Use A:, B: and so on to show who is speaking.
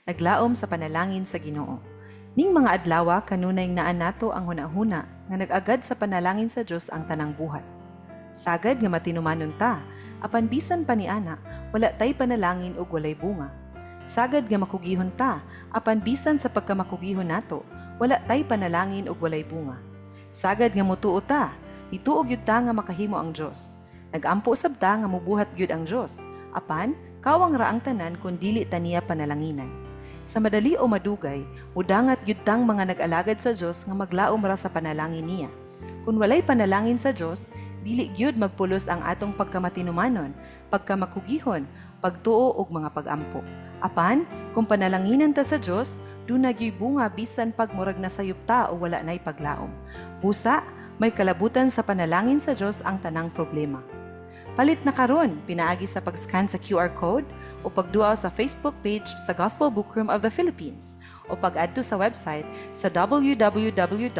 A: Naglaom sa panalangin sa Ginoo. Ning mga adlawa, kanunay naa nato ang hunahuna nga nag-agad sa panalangin sa Dios ang tanang buhat. Sagad nga matinumanon ta, apan bisan pa niana, wala tay panalangin ug walay bunga. Sagad nga makugihon ta, apan bisan sa pagkamakugihon nato, wala tay panalangin ug walay bunga. Sagad nga mutuo ta, nituo gyud ta nga makahimo ang Dios. Nagampo sab ta nga mubuhat gyud ang Dios, apan kawang ra ang tanan kun dili ta niya panalanginan. Sa madali o madugay, mudangat gyud tang mga nag-alagad sa Dios nga maglaom ra sa panalangin niya. Kung walay panalangin sa Dios, dili gyud magpulos ang atong pagkamatinumanon, pagkamakugihon, pagtuo ug mga pagampo. Apan, kung panalanginan ta sa Dios, duna gyuy bunga bisan pag murag nasayop ta o wala nay paglaom. Busa, may kalabutan sa panalangin sa Dios ang tanang problema. Palit na karon pinaagi sa pag-scan sa QR code o pagduaw sa Facebook page sa Gospel Bookroom of the Philippines o pag-adto sa website sa www.gbpi.org.ph.